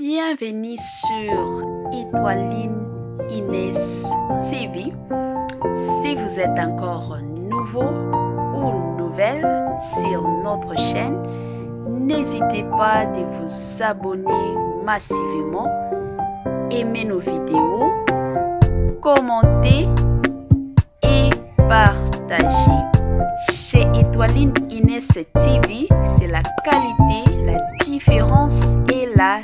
Bienvenue sur Étoiline Inès TV. Si vous êtes encore nouveau ou nouvelle sur notre chaîne, n'hésitez pas de vous abonner massivement, aimer nos vidéos, commenter et partager. Chez Étoiline Inès TV, c'est la qualité, la différence et la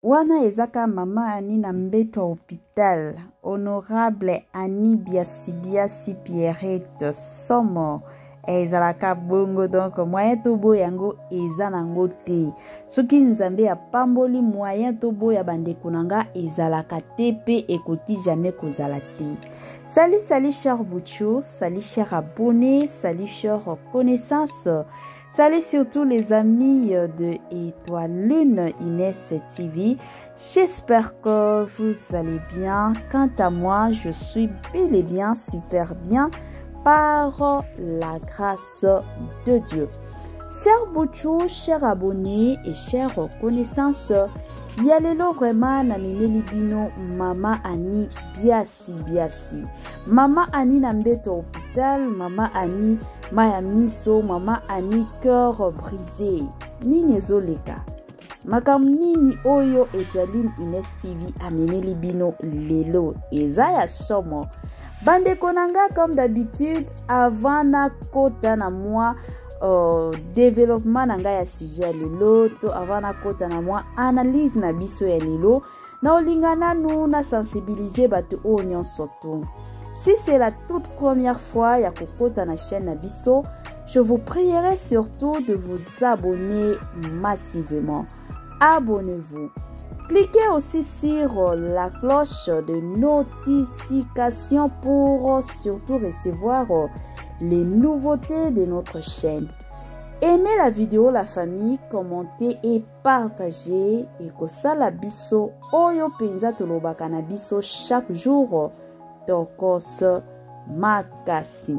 wana ezaka mama ani na mbeto ya hôpital honorable ani biasibiasi pierrette somo ezalaka bongo donc moyen toboya yango eza nango te soki nzambe apamboli moyen toboya bandeko na nga ezalaka te mpe ekoki jamais kozala te. Salut, salut cher Bouchou, salut cher abonné, salut cher connaissance, salut surtout les amis de Étoile Lune Inès TV. J'espère que vous allez bien. Quant à moi, je suis bel et bien super bien par la grâce de Dieu. Cher Bouchou, cher abonné et chère connaissance, ya lelo vraiment namemeli bino mama Annie Biasi Biasi. Mama Annie na mbeto hôpital, mama Annie maya miso, mama Annie cœur brisé. Nini ezoleka? Makambo nini oyo Etoiline Ines TV amemeli bino lelo eza ya somo. Bandeko na nga, comme d'habitude, avant nakota na mwa développement na ngai ya sujet ya lelo, to avant nakota na mwa analyse na biso ya lelo, naolinga nanu na sensibiliser bato oyo nyonso to. Si c'est la toute première fois ya kokota na chaîne na biso, je vous prierai surtout de vous abonner massivement. Abonnez-vous. Cliquez aussi sur la cloche de notification pour surtout recevoir les nouveautés de notre chaîne. Aimez la vidéo, la famille, commentez et partagez. Ekosala biso oyo penza tolobaka na biso chaque jour, tokos makasi.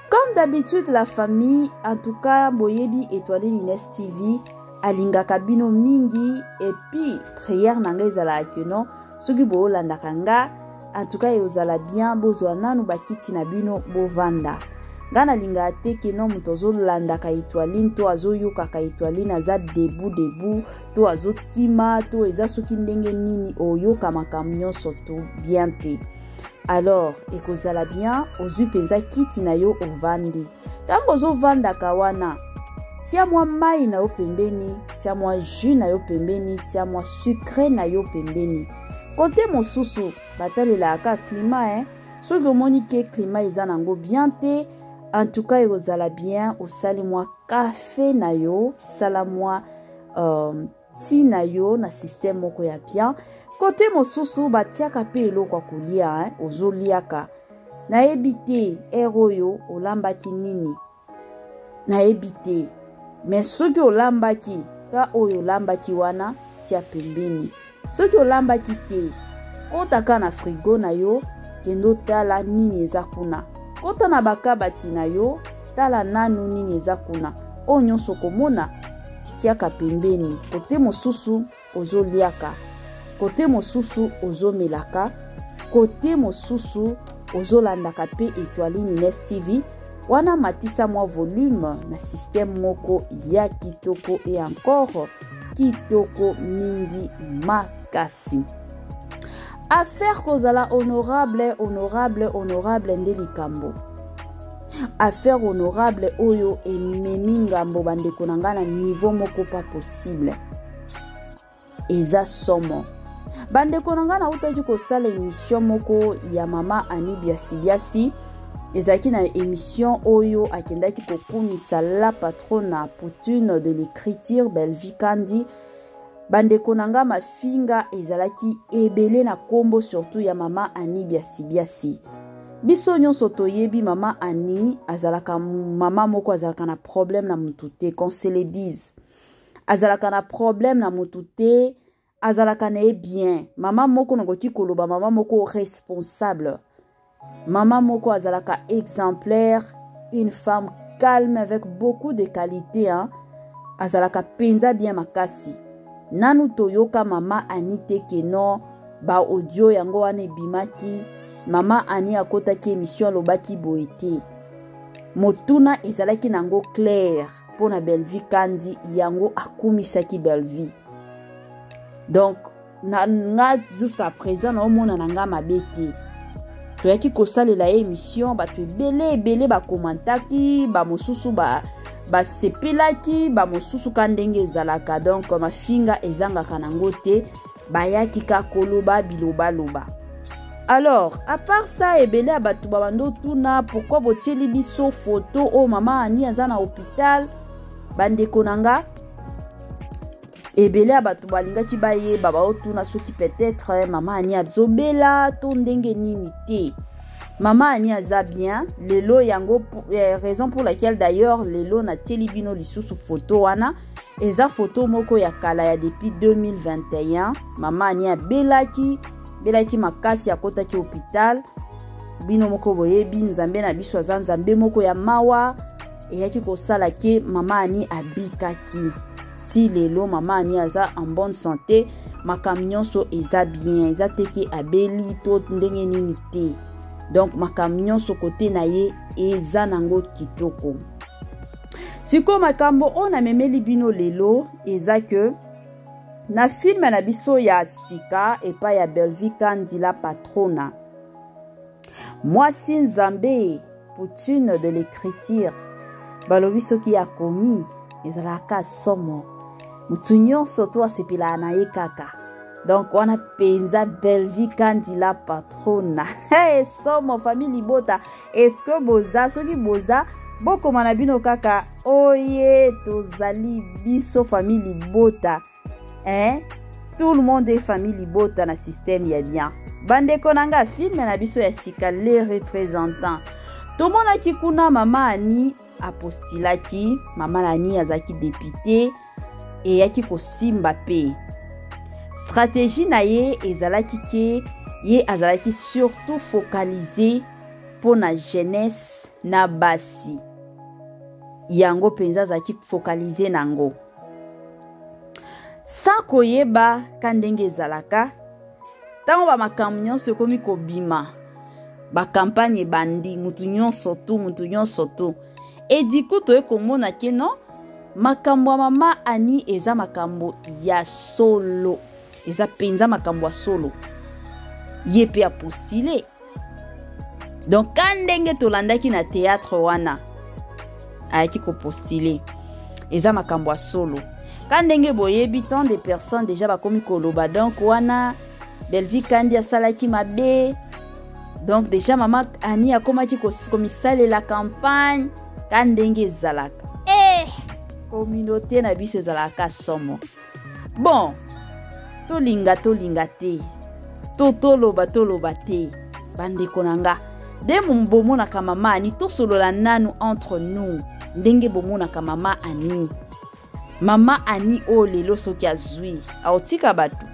Comme d'habitude, la famille, en tout cas, boyebi Étoiline Inès TV alingaka bino mingi, et puis prière na ngai ezalaka que non, soki bolandaka nga, en tout cas ezala bien, bozwa nanu bakiti na bino bovanda. Nga nalingaka te ke non moto azolandaka Étoiline to azoyokaka Étoiline aza debout debout to azokima to eza soki ndenge nini oyoka makambo nyonso to bien te. Alors ekozala bien ozwi mpenza kiti na yo ovandi. Ntango ozovandaka wana, tia mwa mai na yo pembeni, tia mwa jus na yo pembeni, tia mwa sucré na yo pembeni. Kote mosusu batalelaka climat, hein? Soki omoni ke climat eza nango bien te, en tout cas ekozala bien osali mwa café na yo, sala mwa ti na yo na système moko ya bien. Kote mosusu batiaka pe eloko ya kolia, hein? Ozoliaka. Nayebi te heure oyo olambaki nini, nayebi te, mais soki olambaki ka oyo olambaki wana tia pembeni. Soki olambaki te, kota ka na frigo na yo, kende otala nini eza kuna. Kota na bakabati na yo, tala nanu nini eza kuna. Oyo nyonso okomona tiaka pembeni. Kote mosusu ozoliaka, kote mosusu ozomelaka, kote mosusu ozolandaka pe Étoiline Inès TV. Wana matisa mwa volume na système moko ya kitoko et encore kitoko mingi makasi. Affaire kozala honorable, honorable, honorable nde likambo. Affaire honorable oyo ememi ngambo bandeko na nga na niveau moko pas possible. Eza somo. Bandeko na nga, nautaki kosala émission moko ya mama Annie Biasi Biasi. Ezalaki na émission oyo akendaki kokumisa la patronne Poutine de l'écriture Belvi Kandi. Bandeko na nga, mafinga ezalaki ebele na kombo surtout ya mama Annie Biasi Biasi. Biso nyonso toyebi mama Annie azalaka mama moko azalaka na problème na mutu te, qu'on se le dise. Azalaka na problème na mutu te, azalaka na ye bien. Mama moko nakoki koloba mama moko responsable. Mama moko azalaka exemplaire, une femme calme avec beaucoup de qualité, hein. Azalaka penza bien makasi. Nanu toyoka mama Annie te ke non ba audio yango wana ebimaki. Mama Annie akotaki émission alobaki boye te. Motuna ezalaki nango clair mpo na Bellevue Kandi, yango akumisaki Bellevue. Donc na nga jusqu'à présent naomona na nga mabe te. Toyaki kosalela ye émission, bato ebele ebele bakomantaki, bamosusu basepelaki, bamosusu ka ndenge ezalaka. Donc mafinga ezangaka nango te, bayaki ka koloba bilobaloba. Alors à part ça, ebele ya bato babando tuna pourquoi botieli biso photo oyo mama Annie aza na hôpital. Bandeko na nga, ebele ya bato balingaki bayeba, baotuna soki peut-être mama Annie azobela to ndenge nini te. Mama Annie aza bien lelo, yango raison pour laquelle d'ailleurs lelo natieli bino lisusu photo wana. Eza photo moko ya kala ya depuis 2021. Mama Annie abelaki, belaki makasi, akotaki hôpital. Bino moko boyebi, Nzambe na biso aza Nzambe moko ya mawa, eyaki kosala ke mama Annie abikaki. Ti lelo mama Annie aza en bonne santé, makambo nyonso eza bien, eza te ke abeli to ndenge nini te. Donc makambo nyonso kote na ye eza nango kitoko. Sikoyo makambo oyo namemeli bino lelo eza ke na filme na biso ya sika epai ya Bellevue Kandi la patrona, mwasi Nzambe Poutine de l'écriture, balobi soki akomi ezalaka somo, motu nyonso to asepelaka na ye kaka. Donc wana mpenza Bellevue Kandi la patrona. Hey, somo famille libota, est-ce que boza? Soki boza, bokoma na bino kaka oye, tozali biso famille libota, hein? Tout le monde est famille libota na système ya bien. Bandeko na nga, filme na biso ya sika les représentants, tomonaki kuna mama Annie apostilaki. Mama Annie azalaki député, eyaki kosimba pe stratégie na ye ezalaki ke ye azalaki surtout focalisé mpo na jeunesse na basi. Yango mpenza azalaki focalisé nango, sans koyeba ka ndenge ezalaka. Ntango bamakambo nyonso ekomi kobima, bakampagne ebandi, mutu nyonso tu, mutu nyonso tu. Et du coup toye komona ke non, makambo ya mama Annie eza makambo ya solo, eza mpenza makambo ya solo. Ye mpe apostile. Donc ka ndenge tolandaki na théâtre wana, ayaki kopostile, eza makambo ya solo. Ka ndenge boyebi, tant de personnes déjà bakomi koloba. Donc wana Bellevue Kandi asalaki mabe. Donc déjà mama Annie akomaki komisalela campagne ka ndenge ezalaka. Communauté na biso ezalaka somo. Bon, tolinga tolinga te, to toloba toloba te, bandeko na nga, nde bomonaka mama Annie, tosolola nanu entre nous. Ndenge bomonaka mama Annie, mama Annie oyo lelo soki azwi aotika bato,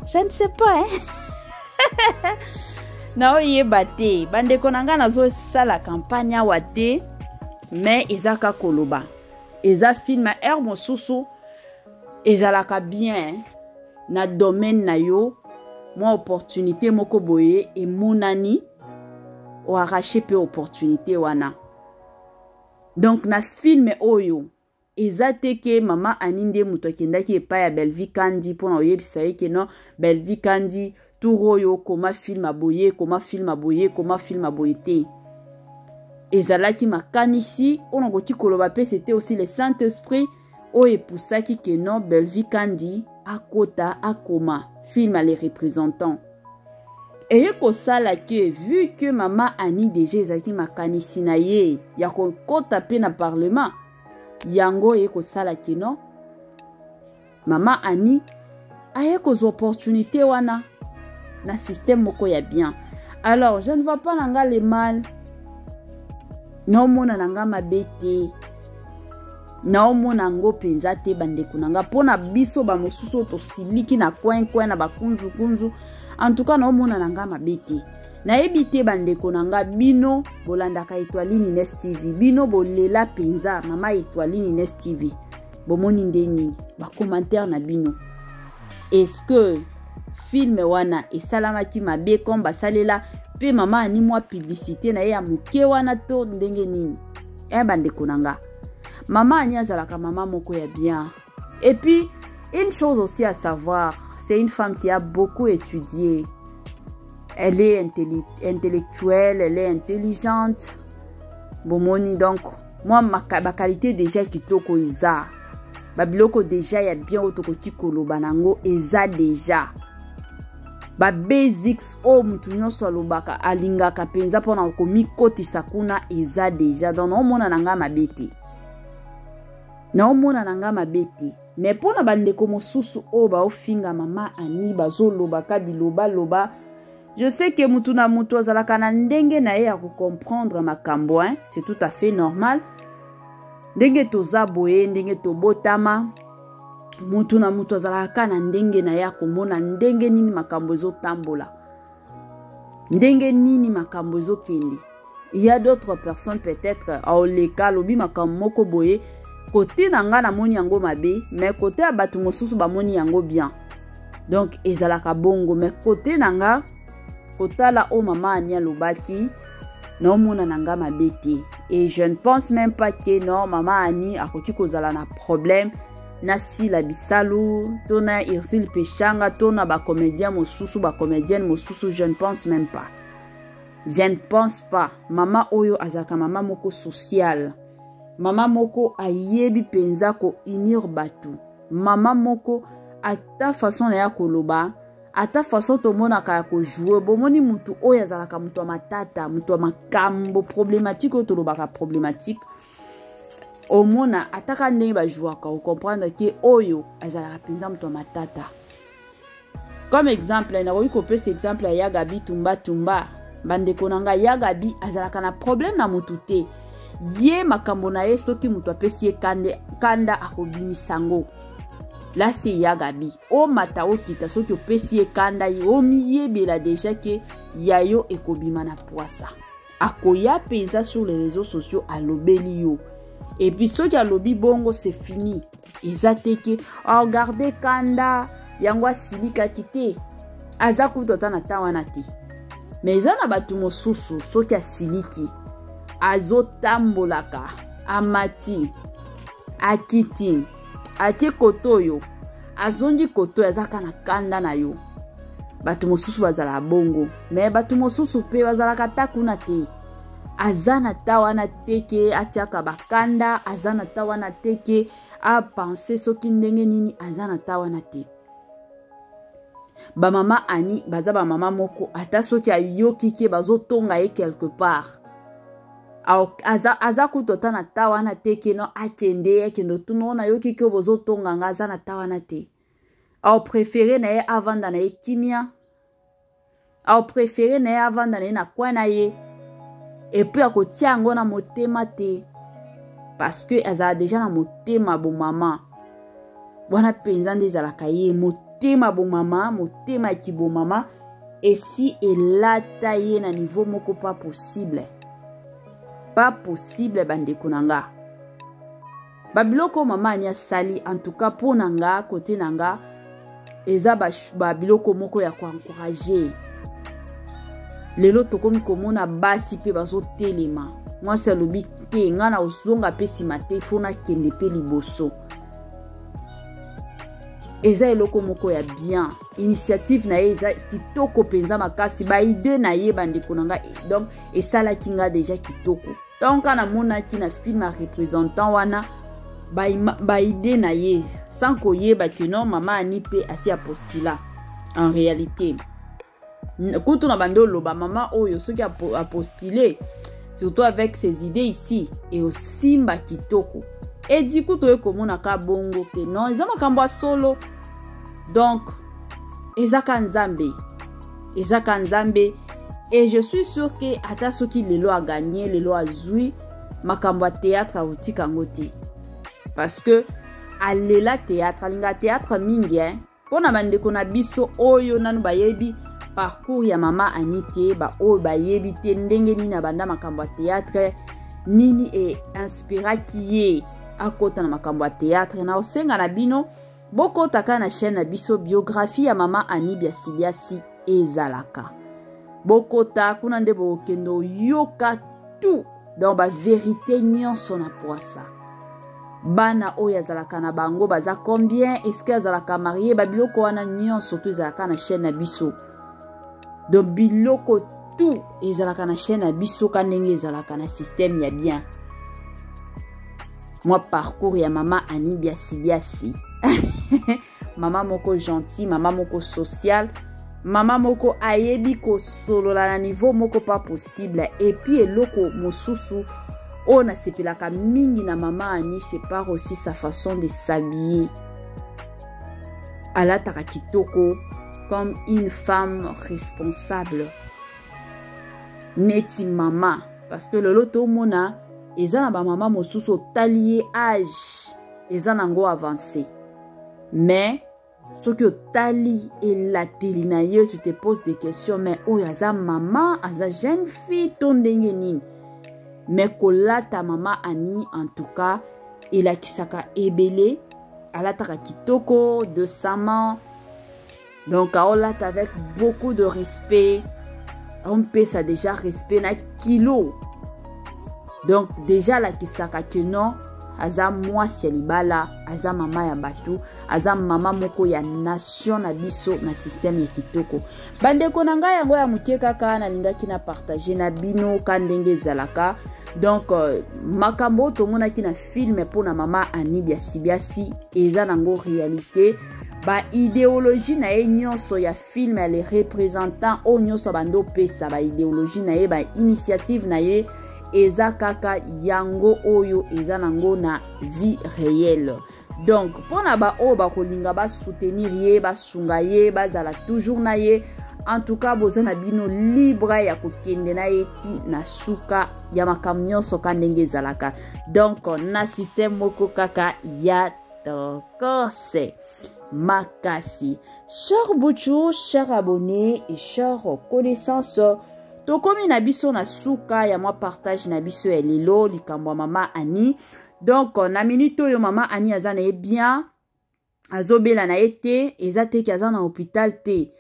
je ne sais pas, hein? Naoyeba te, bandeko na ngai, nazosala campagne awa te, mais eza kaka koloba. Eza film aire mosusu ezalaka bien na domaine na yo, mwa opportunité moko boye emonani, oarrache mpe opportunité wana. Donc na film oyo eza te ke mama Annie nde moto akendaki epai ya Bellevue Kandi mpona oyebisa ye ke non, Bellevue Kandi, tour oyo koma film aboye, koma film aboye, koma film aboye te. Ezalaki makanisi oyo nakoki koloba mpe c'était aussi le Saint Esprit oyo epusaki ke non, Bellevue Kandi akota akoma film les représentants. Eye kosala ke vu que mama Annie déjà ezalaki makanisi na ye ya kokota mpe na parlement, yango eye kosala ke non, mama Annie aye kozwa opportunité wana na système moko ya bien. Alors je ne vois pas na nga le mal, naomona na nga mabe te, naomona yango mpenza te, bandeko na nga. Mpona biso bamosusu oyo tosiliki na coin coin na bakunzukunzu, en tout cas naomona na nga mabe te. Nayebi te, bandeko na nga, bino bolandaka Etoiline Ines TV, bino bolela mpenza mama Etoiline Ines TV. Bomoni nde nini bacommentaire na bino? Est-ce que film wana esalamaki mabe comme basalela mpe mama Ani mwa publicité na ye ya moke wana to ndenge nini? E bandeko na nga, mama Ani azalaka mama moko ya bien. Et puis une chose aussi à savoir, c'est une femme qui a beaucoup étudié. Elle est intellectuelle, elle est intelligente. Bomoni, donc moi baqualité déjà kitoko eza, babiloko déjà ya bien oyo tokoki koloba nango eza déjà babasics oyo motu nyonso alobaka, alingaka mpenza mpona komikotisa kuna, eza déjà. Donc naomona na ngai mabe te, naomona na ngai mabe te. Mais mpona bandeko mosusu oyo baofinga mama Ani, bazolobaka bilobaloba, je sais que mutu na mutu azalaka na ndenge na ye ya kocomprendre makambo, hein? C'est tout à fait normal. Ndenge toza boye, ndenge tobotama, mutu na mutu azalaka na ndenge na ye ya komona ndenge nini makambo ezotambola, ndenge nini makambo ezokende. Il y a d'autres personnes, peut-être aoleka, alobi makambo moko boye, kote na nga namoni yango mabe, mais kote ya bato mosusu bamoni yango bien. Donc ezalaka bongo. Mais kote na nga, kotala oyo mama Ani alobaki, naomona na nga mabe te. Et je ne pense même pas que non, mama Ani akoki kozala na problème na Sila Bisalu to na Ursile Peshanga to na bacomédien mosusu, bacomédienne mosusu. Je ne pense même pas, je ne pense pas. Mama oyo azalaka mama moko sociale, mama moko ayebi mpenza kounir bato, mama moko ata façon na ya koloba, ata façon tomonaka ya kojouer. Bomoni, mutu oyo azalaka moto ya matata, moto ya makambo problématique, oyo tolobaka problématique. Omona ataka ndenge bajouaka, ocomprendre ke oyo azalaka mpenza moto ya matata. Comme exemple, nakoki kopesa exemple ya Yagabi Tumba Tumba. Bandeko na ngai, Yagabi azalaka na problème na motu te. Ye makambo na ye, soki moto apesi ye kanda, akobimisa yango. Là, c'est Yagabi. Omata, okita, soki opesi ye kanda, ye omiyebela déjà ke ya yo ekobima na poisa. Akoya mpenza sur les réseaux sociaux, alobeli yo. Et puis soki alobi bongo, c'est fini. Eza te ke agarde kanda yango, asilikaki te, aza kutu ata na ntan wana te. Mais eza na bato mosusu, soki asiliki, azotambolaka, amati, akiti, ake kote oyo, azongi kote oyo, azaka na kanda na yo. Bato mosusu bazalaka bongo. Mais bato mosusu mpe bazalaka ta kuna te, aza na ta wana te ke atiaka bakanda, aza na ta wana te ke apense soki ndenge nini, aza na ta wana te. Bamama Ani baza bamama moko, ata soki ayoki ke bazotonga ye quelque part, aza kutu ata na ta wana te ke no akende, akende otuna oyo nayoki ke bozotonga nga. Aza na ta wana te. Aopréféré na ye avanda na ye kimia, aopréféré na ye avanda na ye na coin na ye, et puis akotia yango na motema te, parce que azala déjà na motema bomama wana mpenza. Nde ezalaka ye motema bomama, motema ya kibomama esi elata ye na niveau moko pas possible, pas possible. Bandeko na nga, babiloko mama Ani asali, en tout cas mpo na nga, kote na nga, eza babiloko moko ya koencourager. Lelo tokomi komona basi mpe bazotelema. Mwasi alobi te, ngai na ozonga mpe nsima te, faut nakende mpe liboso. Eza eloko moko ya bien. Initiative na ye eza kitoko mpenza makasi. Baidée na ye, bandeko na ngai, donc esalaki nga déjà kitoko. Ntango namonaki na film ya représentant wana baidée na ye, sans koyeba ke non, mama Ani mpe asi apostula. En réalité, kutu na bandi oloba, mama oyo soki apostule, surtout avec ses idées ici, eosimba kitoko. Et du coup toye komonaka bongo ke non, eza makambo ya solo. Donc ezaka Nzambe, ezaka Nzambe. Et je suis sûr ke ata soki lelo aganye, lelo azwi makambo ya théâtre, akotika yango te, parce que alela théâtre, alingaka théâtre mingi, hein? Mpo na bandeko na biso oyo nanu bayebi parcours ya mama Ani te, baoyo bayebi te ndenge nini abanda makambo ya théâtre, nini einspiraki ye. akota na makambo ya théâtre. Na osenga na bino bokota kaka na chaîne na biso, biographie ya mama Annie Biasibiasi ezalaka. Bokota kuna nde bokende oyoka tout, donc baverité nyonso na poisa. Bana oyo azalaka na bango baza combien? Eske azalaka marie? Babiloko wana nyonso to ezalaka na chaîne na biso. Donc biloko tout ezalaka na chaîne na biso, ka ndenge ezalaka na système ya bien. Mwa parcours ya mama Annie Biasibiasi, mama moko gentil, mama moko social, mama moko ayebi kosolola na niveau moko pas possible. Et puis eloko mosusu oyo nasepelaka mingi na mama Annie, c'est par aussi sa façon de s'habiller. Alataka kitoko comme une femme responsable, neti mama, parce que lelo tomona eza na bamama mosusu, otali ye, age eza nango avancé, mais soki otali elateli na ye, tu te poses des questions: mais oyo aza mama, aza jeune fille to ndenge nini? Mais kolata mama Annie, en tout cas, elakisaka ebele. Alataka kitoko décemment, donc aolata avec beaucoup de respect, aompesa déjà respect na kilo. Donc déjà alakisaka ke non, aza mwasi ya libala, aza mama ya bato, aza mama moko ya nation na biso na système ya kitoko. Bandeko na ngai, yango ya moke kaka nalingaki na partage na bino ka ndenge ezalaka. Donc makambo oyo tomonaki na film mpona mama Annie Biasibiasi eza nango réalité. Baidéologie na ye nyonso ya film ya les représentants, oyo nyonso bando opesa baidéologie na ye, bainitiative na ye, eza kaka yango oyo eza nango na vie réelle. Donc mpona baoyo bakolinga basoutenir ye, basunga ye, bazala toujours na ye, en tout cas boza na bino libre ya kokende na ye ti na suka ya makambo nyonso, ka ndenge ezalaka. Donc na système moko kaka ya tokose makasi. Cher buchu, cher abonné et cher connaissance, tokomi na biso na suka ya mwa partage na biso ya lelo, likambo ya mama Annie. Donc na minute oyo, mama Annie aza na ye bien, azobela na ye te, eza te ke aza na hôpital te.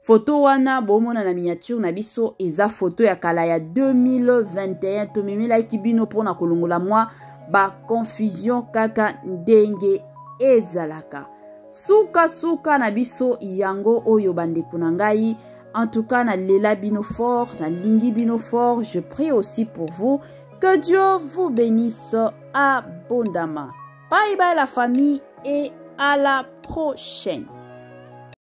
Foto wana bomona na miniature na biso eza foto ya kala ya 2021. Tomemelaki bino mpona kolongola mwa baconfusion, kaka ndenge ezalaka. Sukasuka na biso yango oyo, bandeko na ngai. En tout cas, nalela bino fort, nalingi bino fort. Je prie aussi pour vous, que Dieu vous bénisse abondamment. Bye bye la famille et à la prochaine.